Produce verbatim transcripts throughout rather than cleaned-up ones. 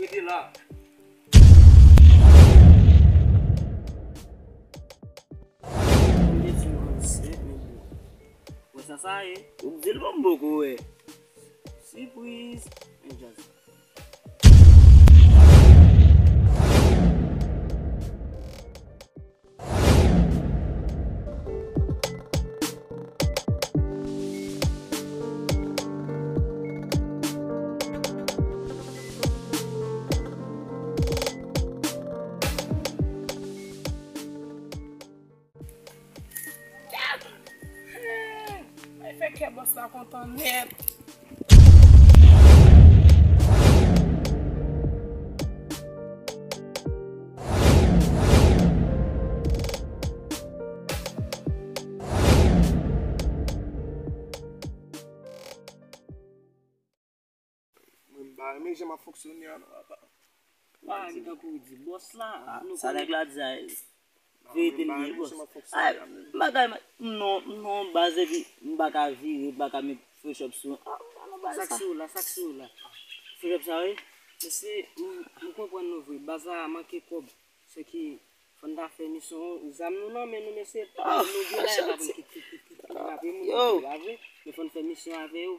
Rete la. Mwen te di nou ann sèt, men bon. Wè sa sa ye? Ou di l bon, m poko wè. Sipriz. Men djaz. Ay, fè kè bòs la kontan nèt. Mwen m pa renmen jan m ap fonksyone a non, papa. Wala ki tankou w di bòs la, ah, nou sa konnen nèg la di a, verite li ye, bòs. Ay, bagay, m non, m non, baz, epi m pa ka vire, m pa ka met fresh up sou. Ah, m pa nan baz sa. Sa k sou la, sa k sou la. Fresh up sa, wi. Mesye, m, m konprann nou vre. Baz la manke kòb. Se ki, fò n ta fè misyon. Zam nou nan men nou, mesye. Ah, nou gen la, e pa pou n kit, kit, kit, kit, kidnape moun, yo, pa vre? Men fò n fè misyon avè yo.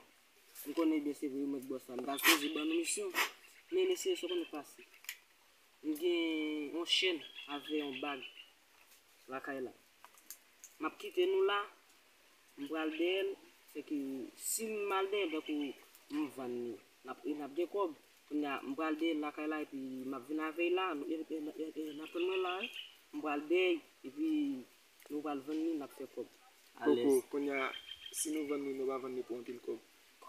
M konnen byen se vre, yo mèt bòs la. M ta sipoze ban nou misyon. Men mesye, sa w konnen k pase. M gen yon chèn avè yon bag lakay la. M ap kite nou la, m pral dèyè l, se ke si m al dèyè l, tankou m vann li, n ap, e n ap gen kòb. Kounye a, m pral dèyè l lakay la, epi m ap vin avè l la, nou, e, e, e, e, n ap tann mwen la, wi. M pral dèyè l, epi nou pral vann li, n ap fè kòb. Alèz. Koko, kounye a, si nou vann li, nou pa vann li pou anpil kòb.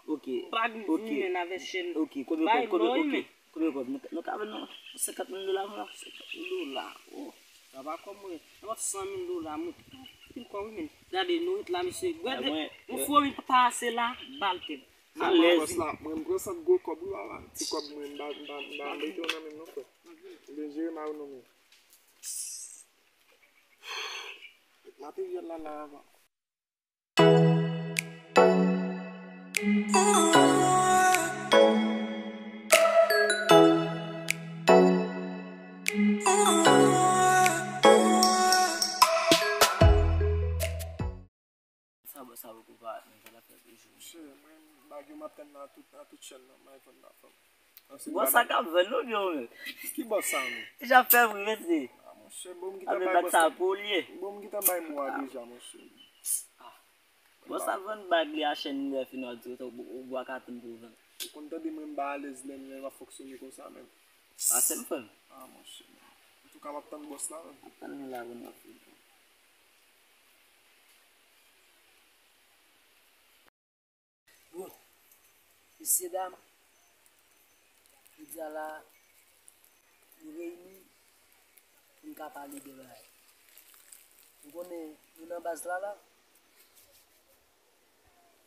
Ok. Bag m, ok, men avè chèn. Ok, konbyen kòb? Konbyen, ok, konbyen kòb? Nou, nou ka vann nou senkant mil dola, mwen, senkant mil dola. Oh, sa pa kòb, mwen. Nenpòt san mil dola, mwen. Pil kòb, wi, men. Gade, nou ret la, mesye. Gade, yon fomi pase la, ba l tèt. Alèz. Bòs la, mwen, m pran sant gwo kòb, wi, papa. Ti kòb, mwen, m pa, m pa, m pa mete w nan men m non, frè. Ou byen jere ma ou non, men. Materyèl la, la, papa. Sa bò sa poko parèt menm, sa l ap fè de jou. Monchè, mwen, bag yo m ap tann nan tout, nan tout chèn nan, m ap vann nan fanm. Bòs sa k ap vann non, byen ou menm? Ki bòs sa menm? Deja fè vre, mesye. Ah, monchè, bon, m gentan bay bòs sa pou li. Bon, m gentan bay mo a deja, monchè. Ah. Bòs sa vann bag li a chèn li, lè fini w ap di ou bwa ka tann pou vann. Ou konn tande mwen m pa alèz lè m, lè m ap fonksyone konsa menm. Pase m, frè m. Ah, monchè. Antouka, m ap tann bòs la menm. M ap tann li la pou nou ap fini. Bon, mesye dam, jodi a la, nou reyini pou n ka pale de bagay. Nou konnen nou nan baz la la.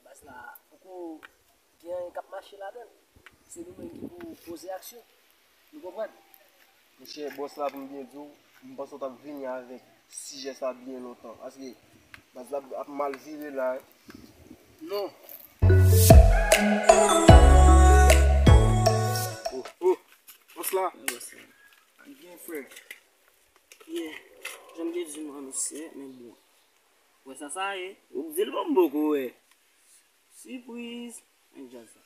Baz la poko gen anyen k ap mache ladan l. Se nou menm ki pou poze aksyon. Nou konprann? Monchè, bòs la, pou m byen di w, m panse w t ap vini avèk sijè sa byen lontan. Paske baz la ap mal vire la, wi. Non. Oh, oh, bòs la. Wi, bòs la. Ak gen frè. Yeah. Jan m te di nou an, mesye, men bon. Wè sa sa ye? Ou di l bon, m poko wè. Sipriz. Men djaz sa.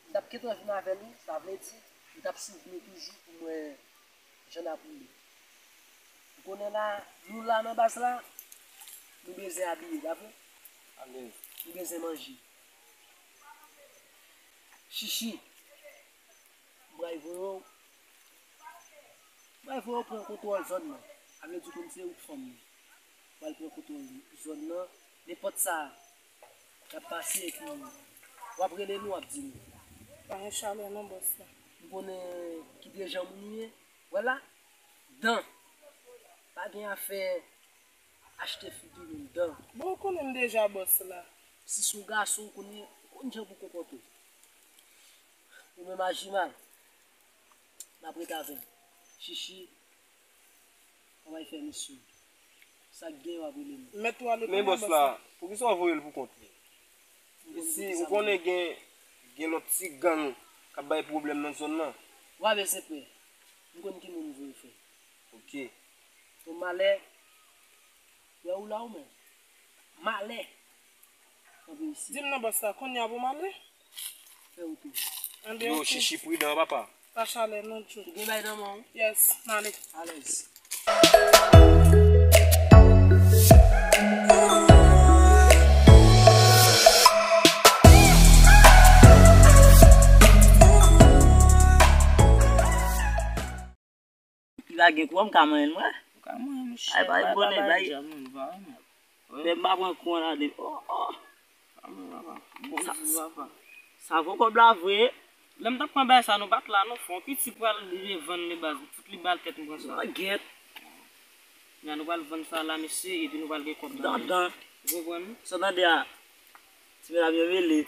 M t ap kite w vin avè nou, sa vle di, m t ap swiv nou toujou pou m wè jan n ap woule. Ou konnen la, nou la nan baz la, nou bezwen abiye, pa vre? Alèz. Nou bezwen manje. Chichi, m pral voye w, m pral voye w pran kontwòl zòn nan. Sa vle di w konn se ou k fanm nan. W al pran kontwòl zòn nan, nenpòt sa k ap pase, epi w ap rele nou, w ap di nou. Pa gen chalè non, bòs la. M konnen ki dejan moun ou ye. Vwala. Dan. Pa gen afè achte figi moun, dan. Bon, ou konnen m deja bòs la. Si se yon gason, ou konnen, ou konn jan pou konpòte w. Ou menm aji mal. N ap ret avè l. Chichi, ann al fè misyon. Sa k gen, w ap rele nou. Mèt ou ale kounye a, bòs la. Men bòs la, poukisa w voye l pou kont li? E si ou konnen gen, gen lòt ti gang k ap bay pwoblèm nan zòn nan? Ou pa bezwen pè. M konn ki moun m voye fè. Ok. Ton malè, wè ou la ou menm. Malè. Kanpe isi. Di m non, bòs la, kounye a pou m ale? Fè ou tou. Anben, yo, ok. Chichi, pridan, papa. Pa chalè, non, Djo. Ou gen bay nan men w? Yes, m ale. Alèz. Li pa gen kouran, m ka manyen l, mwen. Ou ka manyen l, monchè. Ay, bay, bay, bonè, bay, bay. Djam, mwen, pa renmen. Wi. Men m pa pran kouran la de. Oh, oh. Pa renmen, papa. Bon, sa, sa fò kòb la vre. Lè m t ap pran bagay sa, nou pa t la, non, fò yon piti pral rive vann li baz. Fout li bal tèt, m pran sa. Mwen, gyèt. Men nou pral vann sa la, mesye, epi nou pral gen kòb nan men. Dandan. Ou konprann? Sa tande a. Ti medam yo mele.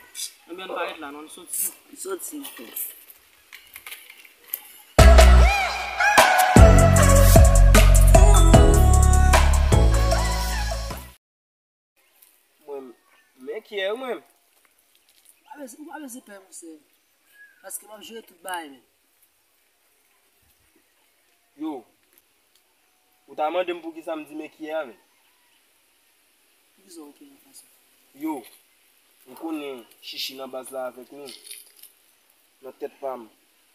Anben, ann parèt la, non, ann soti. Soti. Mwen, men kyè, mwen. Ou pa bezwen, ou pa bezwen pè, monchè. Paske m ap jere tout bagay, men. Yo, ou ta mande m poukisa m di men kyè a, men. Poukisa w kyè nan fason? Yo, ou konnen Chichi nan baz la avèk nou. Nan tèt pa m,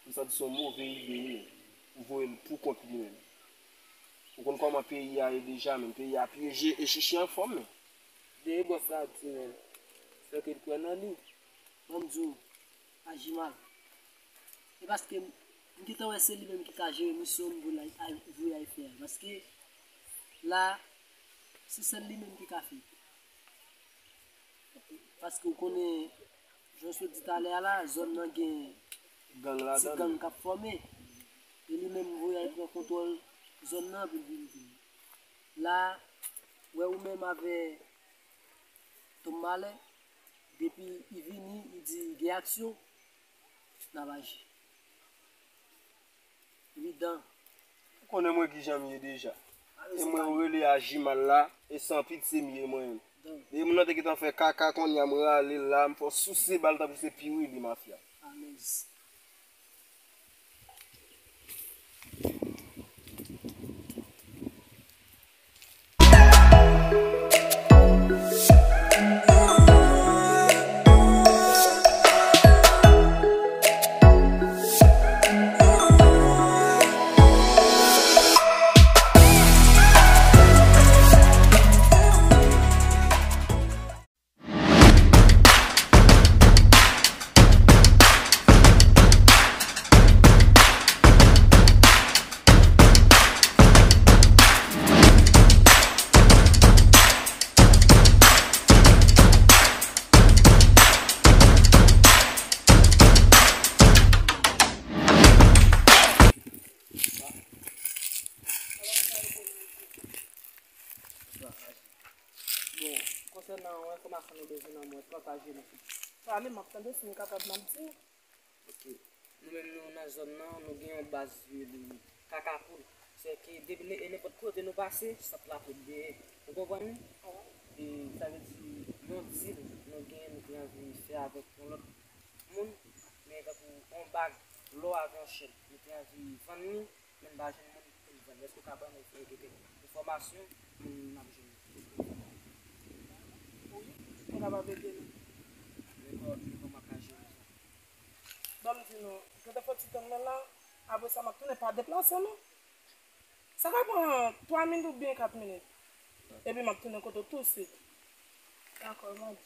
m santi se yon move ide, wi, pou voye l pou kont li menm. Ou konn kòman peyi a ye deja, men peyi a pyeje e Chichi anfòm, men. Dèyè bòs la ap di, men, sèke l kwè nan li. Ban m di w, aji mal. E paske m, m gentan wè se li menm ki ka jere misyon m pou l al, al voye al fè a. Paske la, se sèl li menm ki ka fè. Paske w konnen, jan w sot di talè a la, zòn nan gen ti gang k ap fòme. E li menm voye al pran kontwòl zòn nan pou l vin di. La, wè ou menm avè Tom Malè, depi li vini, li di gen aksyon, n ap aji. Evidan. Ou konnen mwen kijan m ye deja. E mwen yo rele aji mal la, e san pitye m ye mwen menm. Depi moun nan te gentan fè kaka, kounye a m rale l la, m fè w souse ba l tankou se piwili mafya. Alèz. Bon, konsènan yon enfòmasyon nou bezwen nan mwen, pataje nou. Pale, m ap tande, si m kapab, m ap di. Ok. Nou menm, nou nan zòn nan, nou gen yon baz ki rele Kakapoul. Sèke depi ne-, e nenpòt kote nou pase, sant la tou dèyè. Ou konprann? E sa vle di, yon dil nou genyen, nou te anvi fè avèk yon lòt moun, men tankou yon bag lò avè yon chèn, nou te anvi vann li, men n pa jwenn moun pou n vann. Èske w ka ban nou kèk enfòmasyon pou n ap jwenn? Wi, mwen kapab ede nou. Men kò-, men kòman w ka jere sa? Ban m di nou, nou te fè ti tann nan la, apre sa m ap tounen, pa deplase non. Sa ka pran twa minit oubyen kat minit. Epi m ap tounen kote w tousuit. Dakò, mwen di.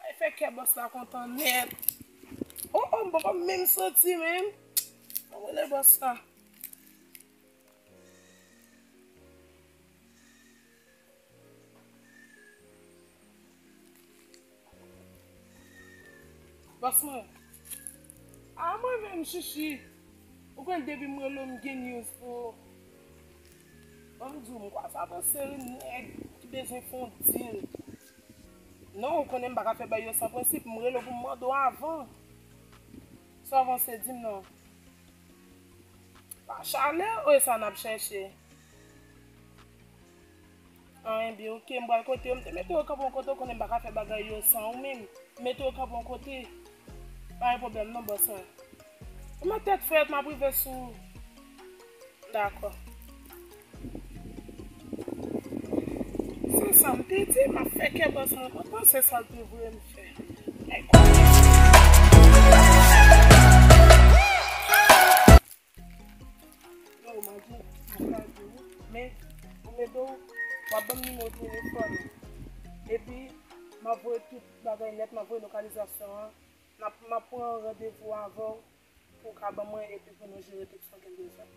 Ay, fè kè bòs la kontan nèt. Oh, oh, m poko menm soti, menm. Mwen rele bòs la. Bòs mwen. A mwen menm, Chichi. Ou konn depi m rele w, m gen news pou ou. Ban m di w, m kwaze avèk yon seri nèg ki bezwen fè yon deal. Non, ou konnen m pa ka fè bagay yo san prensip, m rele w pou m mande w avan. Sa w panse, di m non. Pa chalè, o, e sa n ap chèche. An, ebyen, oke, m pral kote yo. M te mete yo kanpe yon kote, ou konnen m pa ka fè bagay yo san ou menm. M mete yo kanpe yon kote. Pa gen pwoblèm non, bòs mwen. Ou mèt tèt frèt, m ap rive sou ou. Dakò. Se sa m te di, m ap fè kè bòs mwen kontan, se sa l te voye m fè. Ay, Yo, manje, mwen ka di wi. Men, pou m ede w, w ap ban m nimewo telefòn ou. Epi, m ap voye tout bagay nèt, m ap voye lokalizasyon an. M ap, m ap pran randevou avè w pou w ka ban mwen epi pou nou jere tout sa w gen bezwen.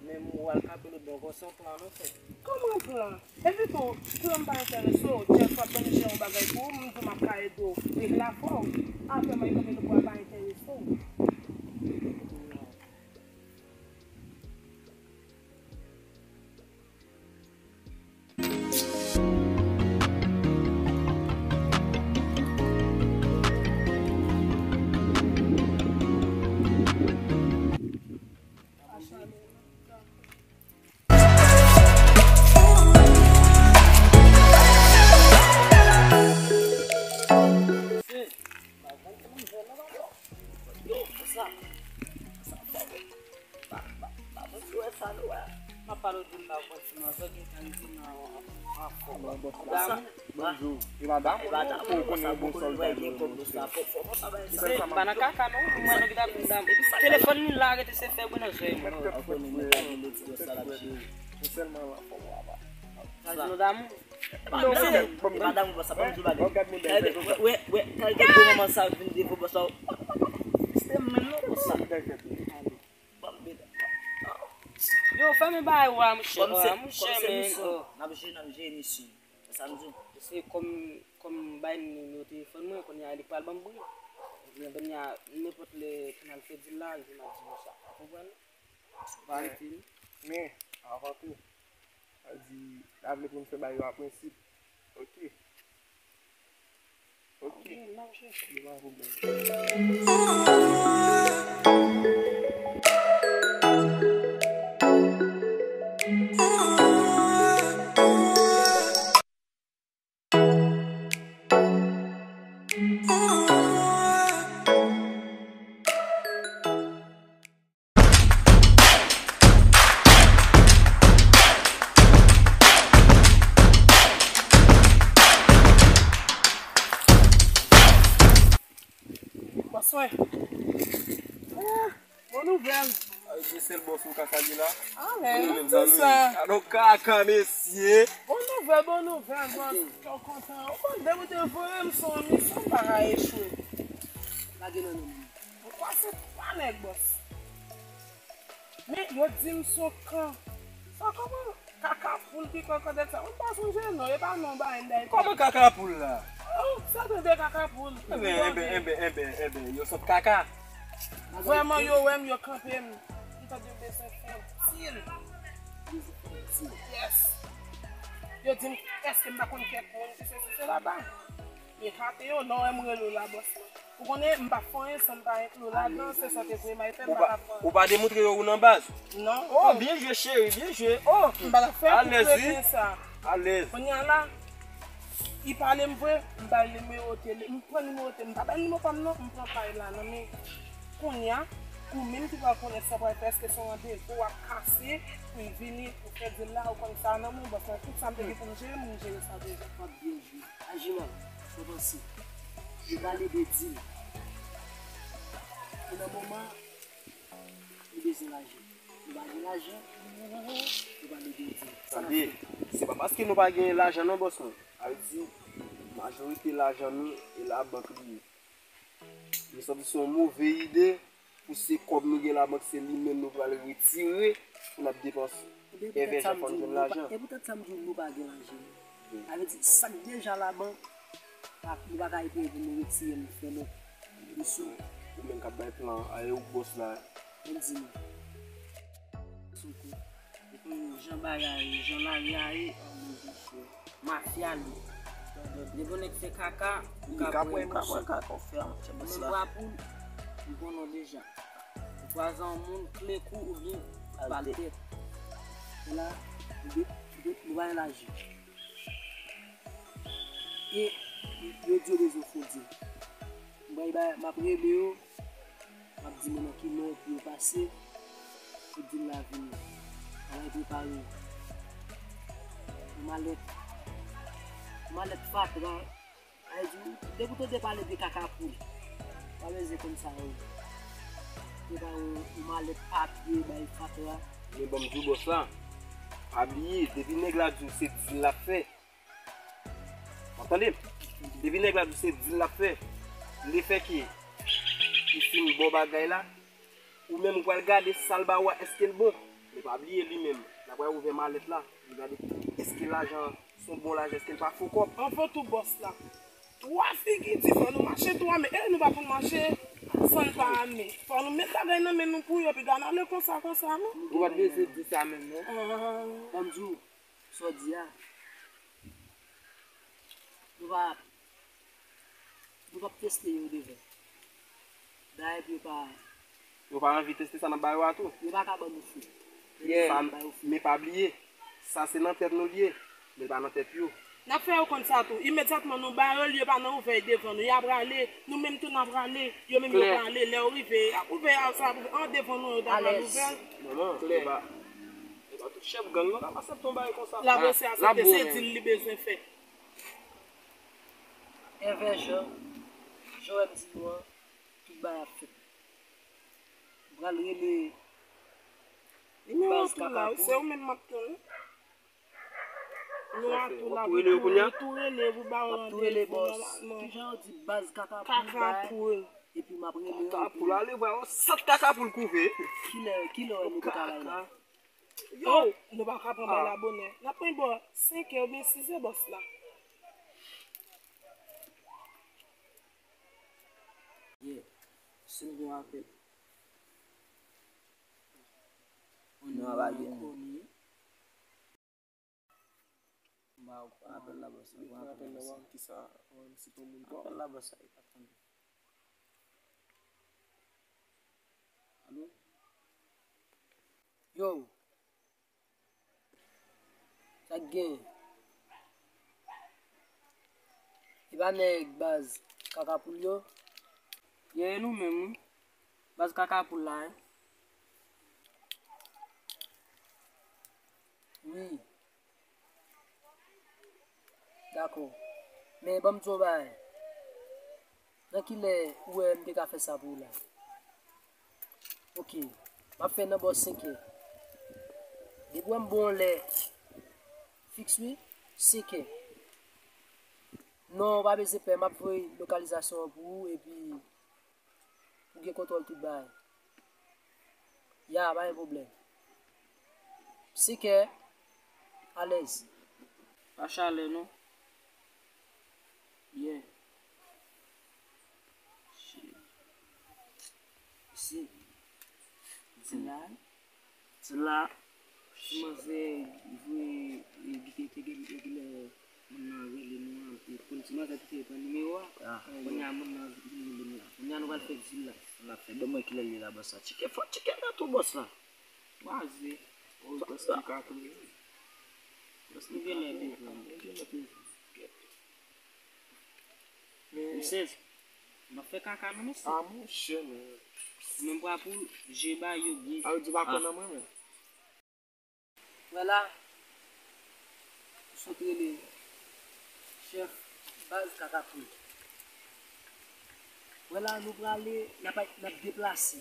Men moral kanpe lòt bò, konsa yon plan nou fè. Kòman plan? Epi tou, plan m pa enterese w. Jeff ap planifiye yon bagay pou ou, m di w m ap ka ede w. Regle afè w. Afè m ak kanpe lòt bò a pa enterese w. M ap pale w di m pa konn si manzè gen tan di nan anfòm. Bonjou. E madanm ou non? Ou konnen bon sòlda yo. M pa nan kaka non. Mwen nan ki ta vin dam. Telefòn li la rete se fè bri nan zòrèy mwen. Mwen sèlman anfòm. Sa di nou damou? Non, se madanm ou sa, pa m di bagay. Wè, wè, kalite gwo manman sa vin devan bòs la. Se menm non bòs la. Yo, fèmen bagay ou a, mouche. Kòm se, kòm se misyon, n ap jere, n ap jere misyon. Se sa m di w. Se kòm, kòm m bay nimewo telefòn mwen, kounye a li pral ban m bri. Ebyen, kounye a, nenpòt lè pou n al fè dil la, li vin ap di nou sa. Ou konprann? Ou pa rete, non. Men, avan tou, sa di, la vle pou n fè bagay yo a prensip. Ok. Ok. Yo pa pwoblèm. Bòs mwen. Ah, bon nouvèl. Ay, se sèl bòs ou ka salye la. Alèz, tout sa. Alò, kaka, mesye. Bon nouvèl, bon nouvèl, bòs. Kè w kontan. Ou konn, depi w te voye m sou yon misyon, m pa ka echwe. Lage nan men m. Ou kwè se twa nèg, bòs. Men yo di m se yon kan. Sa kòman? Kaka poul ki kòkòdèt sa. Ou pa sonje non, e pa non bagay m bay. Kòman kaka poul la? Oh, sa tande kaka poul. Enben, enben, enben, enben, enben, yo sot kaka. Vrèman, yo wè m, yo kanpe m. M tande yo bezwen fè dil. Yes. Yo di m, èske m pa konn kèk moun ki sesi se laba? Ekate yo, lè w wè m rele w la, bòs. Ou konnen, m p ap fè anyen san m pa enkli w ladan, se sa w te voye m al fè, m pa t ap fè anyen. Ou pa demontre yo ou nan baz? Non. Oh, byen jwe, cheri, byen jwe. Oh, m pa t ap fè pou kreten sa. Alèz. Kounye a la, li pale m vre, m ba l nimewo tele-, m pran nimewo tele-, m pa ba l nimewo pa m non, m pran pa l la nan men. Kounye a, ou menm ki pral konnen sa w pral fè, èske se yon randevou w ap kase pou l vini, pou fè dil la, ou konn sa nan men, bòs mwen, tout sa m te gen pou m jere, m jere sa deja. W ap byen jwe. Ajiman, sa w panse? Nou pale de dil. E nan moman, nou bezwen lajan. Nou pa gen lajan, nou pale de dil. Tande, se pa paske nou pa gen lajan non, bòs mwen. Sa vle di, majorite lajan nou, e labank li ye. Nou santi se yon move ide. Pou se kòb nou gen labank, se li menm nou pral retire pou n ap depanse. Enben, poutèt sa m di w, nou pa, e poutèt sa m di w, nou pa gen lajan. Sa vle di, sa k deja labank, pa, nou pa ka espere pou nou retire l, fè lòt misyon. Ou menm k ap bay plan, a, e ou k bòs la. Ann di nou. Sou kou. Ou konn jan bagay yo ye, jan lari a ye, mafya li. Depi yon nèg fè kaka, ou ka pran kaka, ou fè yon ti bòs la. Mwen bwa poul, m konnen w deja. Vwazan moun kle kou oubyen bal tèt. Vwala, nou pa gen lajan. E yo di yo bezwen fon dil. M ap rele yo, m ap di mwen nan ki lè pou yo pase, pou dil la vini. Bagay prepare. Yon malèt, yon malèt fatra. Sa vle di, depi w tande pale de kaka poul, pa bezwen konn sa yo. Prepare yon, yon malèt papye, bay fatra. Men ban m di w bòs la, pa bliye, depi nèg la di w se dil l ap fè, w ap tande m? Depi nèg la di w se dil l ap fè, lefèke li fin ba w bagay la, ou menm ou pral gade sa l ba ou a, èske l bon? Men pa bliye li menm, l ap pral ouvè malèt la, li gade èske lajan an se yon bon lajan, èske l pa fo kòb. Anvan tou bòs la, twa figi di fò nou mache twa men, e nou pa konn mache san n pa ame. Fò nou met bagay nan men nou pou yo, piga n ale konsa konsa non. Ou pa t bezwen di sa menm non. Ban m di w, sa w di a, nou pa, nou p ap teste yo devan. Dayè pou yo pa, yo pa anvi teste sa n ap ba yo a tou. Yo pa ka ban nou fri. Men pa bliye, sa se nan tèt nou l ye, men l pa nan tèt yo. N ap fè yo konn sa tou. Imedyatman nou ba yo l, yo pa nan ouvè devan nou. Y ap rale, nou menm tou n ap rale, yo menm yo prale. Lè yo rive, y ap ouvè sa, an devan nou, yo ta pral ouvè l. Manman, e pa, e pa tout chèf gang nan k ap aksepte yon bagay konsa. L ap resi aksepte, se dil li bezwen fè. Envè jan, jan w wè m di nou an, tout bagay ap fèt. M pral rele baz Kaka Poul. Se ou menm m ap tann. Nou a tou la pou tou rele pou ba yo randevou nòmalman. Kijan yo di baz Kaka Poul bay? Epi m ap rele yo. Kaka Poul ale vwa yon sant Kaka Poul kouve. Kilè, kilè w wè nou te ka bay la? Yo, nou pa ka pran bay la bonè. N ap pran bò senkè oubyen sizè bòs la. Yeah. Si m gen apèl. Non, pa gen. Apèl la bòs la, apèl la bòs la. Kisa, si ton moun pa. Apèl la bòs la, li pa tande. Alo? Yo. Sa k gen? E pa nèg baz Kaka Poul yo? Ye, e nou menm, wi. Baz Kaka Poul la, wi. Wi. Dakò. Men ban m di w yon bagay. Nan kilè ou wè m te ka fè sa pou ou la? Oke. M ap fè nan bò senkè. Depi w wè m ba w lè fiks wi, senkè. Non, ou pa bezwen pè, m ap voye lokalizasyon an pou ou epi ou gen kontwòl tout bagay. Ya, pa gen pwoblèm. Senkè, alèz. Pa chalè non. Yeah. Shit. Si. Di la. Di la. Ti manzè voye, e, li te, te gen, te gen lè moun nan rele nou an, e, pou ti manzè te pran nimewo a. Kounye a moun nan vin rele nou la. Kounye a nou pral fè dil la. N ap fè, ban mwen kilè l ye la bòs la. Tcheke fò, tcheke la tou bòs la. Kwaze. O, bòs la ka tou. Bòs nou gen lè devan. Misye, m ap fè kaka non mesye. A monchè men. Ou menm pral pou je ba yo byen. A yo di pa konn nan mwen men. Vwala, ou sot rele chèf baz Kaka Poul. Vwala, nou prale, n ap, n ap deplase.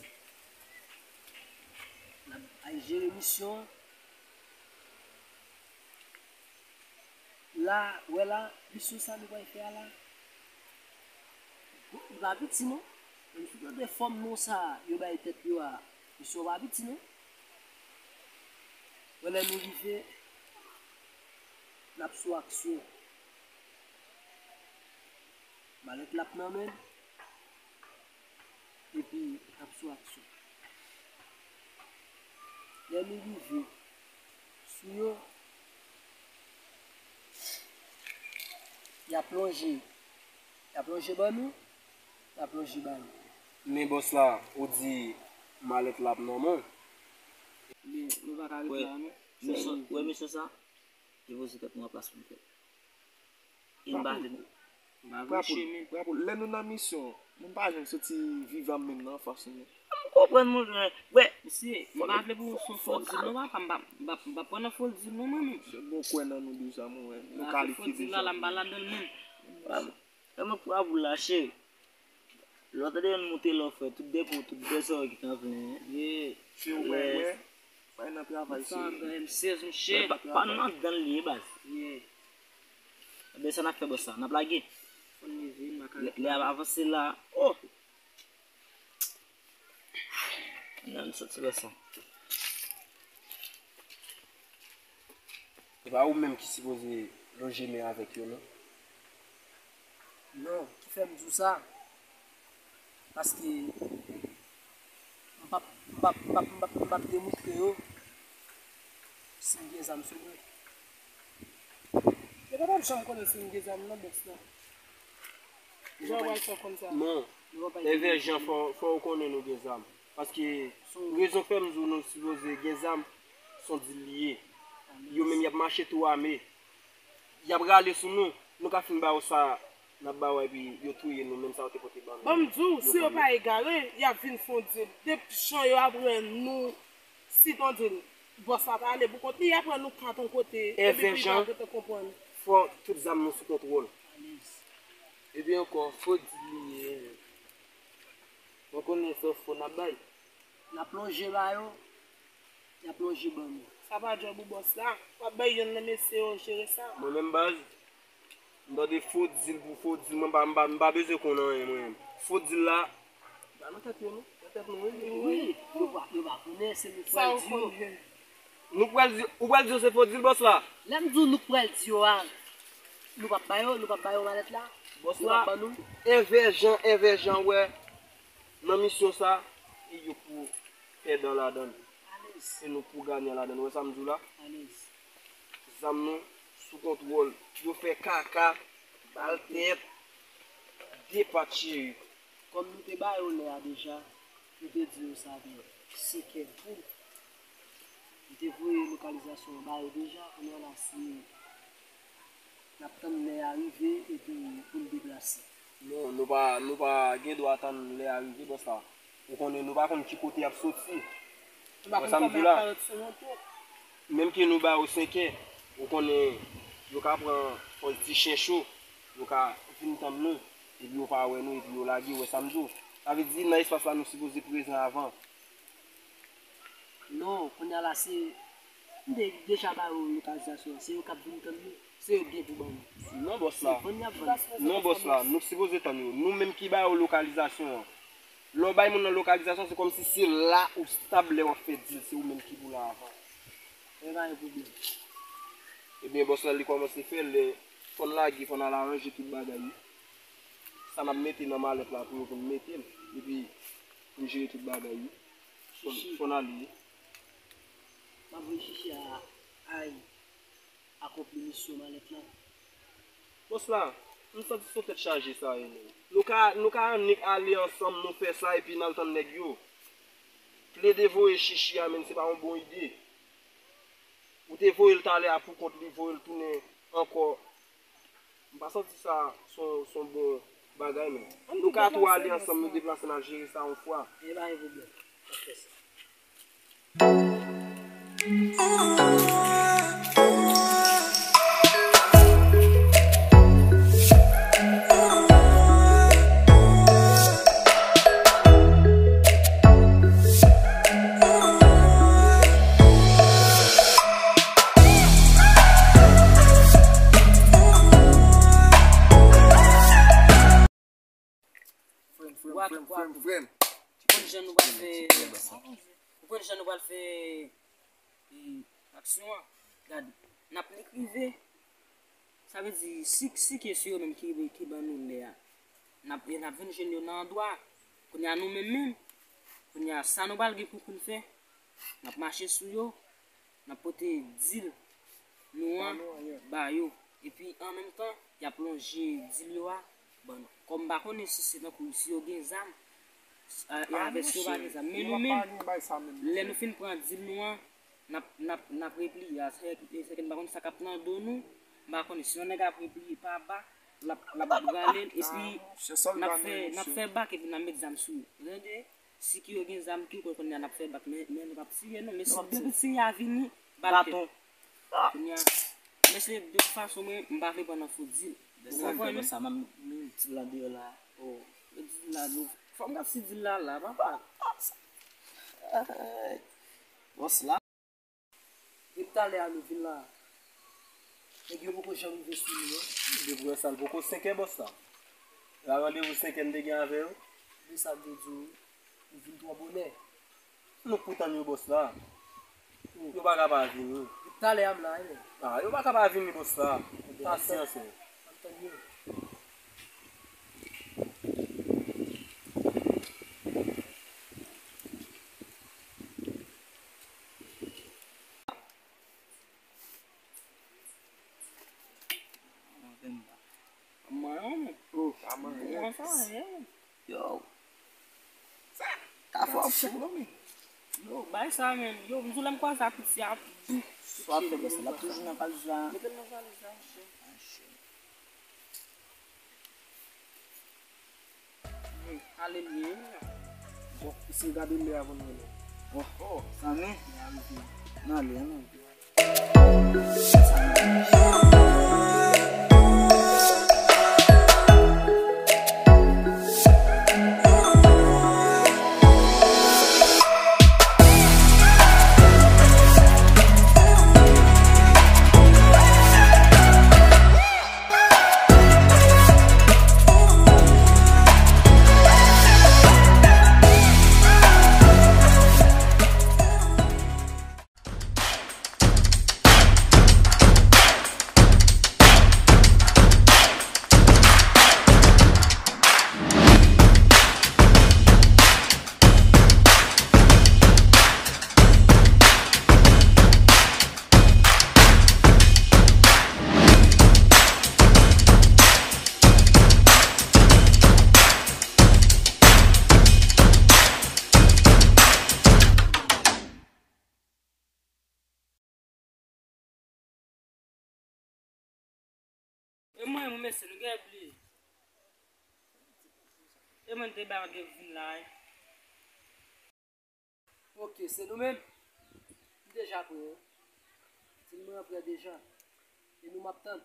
N ap al jere misyon an. La, wè la, misyon sa nou pral fè a la, li pa piti non. Menm si w tande fòm non sa yo bay tèt yo a, misyon pa piti non. Wè lè nou rive, n ap sou aksyon. Malèt la ap nan men n. Epi n ap sou aksyon. Lè nou rive sou yo, y ap lonje, y ap lonje ban nou, y ap lonje ba yo. Men bòs la, ou di malèt la ap nan men w. Men nou pa ka ret Wè, la non. Mesye, wè mesye sa, li poze tèt nou an plas pou l fè. E m pa vle. M pa vle che men. Bravo, lè nou nan misyon, moun pa janm soti vivan menm nan anfas nou. M konprann moun, men, wè, Mesye, m pa vle pou w sou fo dil non papa, m pa- m pa- m pa pran nan fo dil non mwen menm. Bon kwè nan nou deja, mwen wè. Nou Afè fo kalifye dil la deja. La m pa ladan l menm. Kòman pou avou lache? Lè w tande yon moute lò fè, tout depo, tout dèzò ki t an plen. Yeah. Se w wè, wè. Bay nan travay se. Sa andan M sèz mesye. Pa nan dan l ye baz. Yeah. Ebyen sa n ap fè bòs la, n ap lage. Fò n leve, m pa ka Lè lè ap avanse la. Oh! Nan soti bòs la. Se pa ou menm ki sipoze lonje men avèk yo non. Non, ki fè m di w sa? Paske m p ap m p ap m p ap m p ap m p ap demoutre yo si m gen zam sou mwen. Yo pa t ap janm konnen si m gen zam nan bòs la. Jan w wè sa konn sa. Non, Evè Jan, fò, fò w konnen nou gen zam. Paske rezon k fè m di w nou sipoze gen zam, se yon dil li ye. Yo menm y ap mache tou ame. Y ap rale sou nou. Nou ka fin ba yo sa n ap ba yo epi yo touye nou, menm sa yo te pote ban nou. Ban m di w, si yo pa egare, y ap vin fè yon dil. Depi jan yo ap wè nou, si t on dil, bòs la ta ale pou kont li, y ap wè nou kat on kote, epi Evè li Jan, pa gentan konprann. Fò tout zam nou sou kontwòl. Epi ankò, fo dil li ye. Mwen konnen se fo n ap bay. N ap lonje ba yo, y ap lonje ban nou. Sa pa djòb ou bòs la. W ap bay yonn nan mesye yo jere sa. Mwen menm baz, m tande fo dil pou fo dil, mwen pa, m pa, m pa bezwen konn anyen mwen menm. Fo dil la, ba nou tèt yo non, nan tèt nou wi. Wi, yo pa, yo pa konnen, se nou k pral di yo. Nou pral di, ou pral di yo se fo dil bòs la. Lè m di w nou k pral di yo a, nou p ap ba yo, nou p ap ba yo malèt la. Bòs la, Evè Jan, Evè Jan wè nan misyon sa, e yo pou pèdan ladan l. E nou pou ganyan ladan l. Ou wè sa m di w la? Zam nou sou kontwòl. Yo fè kaka, bal tèt, depatche. Kòm nou te ba yo lè a deja, nou te di yo sa gen senk è tou. Nou te voye lokalizasyon an ba yo deja, kounye a la se n ap tann lè a rive epi pou n deplase. Non, nou pa, nou pa gen dwa tann lè a rive bòs la. Ou konnen nou pa konn ki kote y ap soti. Nou pa Wè konn sa m kòman di y la? ap parèt sou nou tou. Menm ke nou ba yo senk è, ou konnen yo ka pran fòs ti chen cho, yo ka vin tann nou, epi yo pa wè nou, epi yo lage, ou wè sa m di w. Sa vle di nan espas la nou sipoze prezan avan. Non, kounye a la se, m te deja ba yo lokalizasyon an, se yo k ap vin tann nou, se yo k gen pou ban nou. Non bòs la, Vann y ap vann. Non bòs la, nou sipoze tann yo. Nou menm ki ba yo lokalizasyon an. Lè w bay moun nan lokalizasyon, se kòmsi se la ou stab lè w ap fè dil, se ou menm ki pou la avan. E pa gen pwoblèm. Ebyen bòs la li kòmanse fè lè fò n lage, fò n al aranje tout bagay wi. Sa n ap mete nan malèt la pou yo pou n mete l. Epi pou n jere tout bagay wi. Fò n- Fò n ale. M ap voye chichi a al akonpli misyon malèt la. Bòs la, m santi se yon tèt chaje sa ye menm. Nou ka, nou ka annik ale ansanm nou fè sa epi n al tann nèg yo. Plede voye chichi a menm se pa yon bon ide. Ou te voye l talè a pou kont li, voye l tounen ankò. M pa santi sa se yon, se yon bon bagay menm. Nou ka tou ale ansanm nou deplase n al jere sa yon fwa. E pa gen pwoblèm. N ap fè sa. Frè m, frè m, frè m, frè m, frè m. Ou konn jan nou pral fè. Ou konn jan nou pral fè e, aksyon an. Gade, n ap nik rive. Sa vle di, si, si ke se yo menm ki, ki ban nou lè a, n ap, n ap vin jwenn yo nan andwa a. Kounye a nou menm menm, kounye a sa nou pral gen pou, pou n fè, n ap mache sou yo, n ap pote dil nou an ba yo. Epi an menm tan, y ap lonje dil yo a ban nou. Kòm m pa konnen si se tankou si yo gen zam, A, e avè si yo pa gen zam. Men nou menm, lè nou fin pran dil nou an, n ap, n ap, n ap repliye. A, se, se ke m pa konn sa k ap nan do nou. M pa konnen si yon nèg ap repliye pa ba, l ap, l ap brale l, epi n ap fè, n ap fè bak epi n ap met zam sou yo. Tande? Si ki yo gen zam tou, kounye a n ap fè bak, men, men nou p ap tire non, men si depi tire a vini, baton. Kounye a, mesye, de tout fason, mwen, m pa vle pran nan fo dil. Ou konprann? Sa, m ap met dil la deyò la. Oh. Met dil la, nou. Fò m gad si dil la la, papa. Bòs la. Depi talè a nou vin la. Nèg yo poko janm rive sou nou, non. Depi wè sa, l poko senkè, bòs la. La randevou senkè n te gen avè yo. Men sa m te di w, nou vin twò bonè. Nou k pou tann yo, bòs la. Yo pa ka pa vini. Depi talè a m la, wi, men. Ah, yo pa ka pa vini, bòs la. Pasyans, wi. Ann tann yo. Manyen, men. Oh, pa manyen. Yo. Sa fò. Yo, bay sa menm. Yo, m di w lè m kwaze ak piti a. Sa w ap fè, bòs la? L ap toujou nan valiz la. Mete l nan valiz la, monchè. Ale l ye. Bon, eseye gade lè a pou n rele. Oh, oh, zanmi. N ale, n ale. E mwen, mwen, mesye, nou gen bliye. E mwen, te bay randevou vin la, wi. Ok, se nou menm. M deja prè, wi. Di mwen prè deja. E nou m ap tann.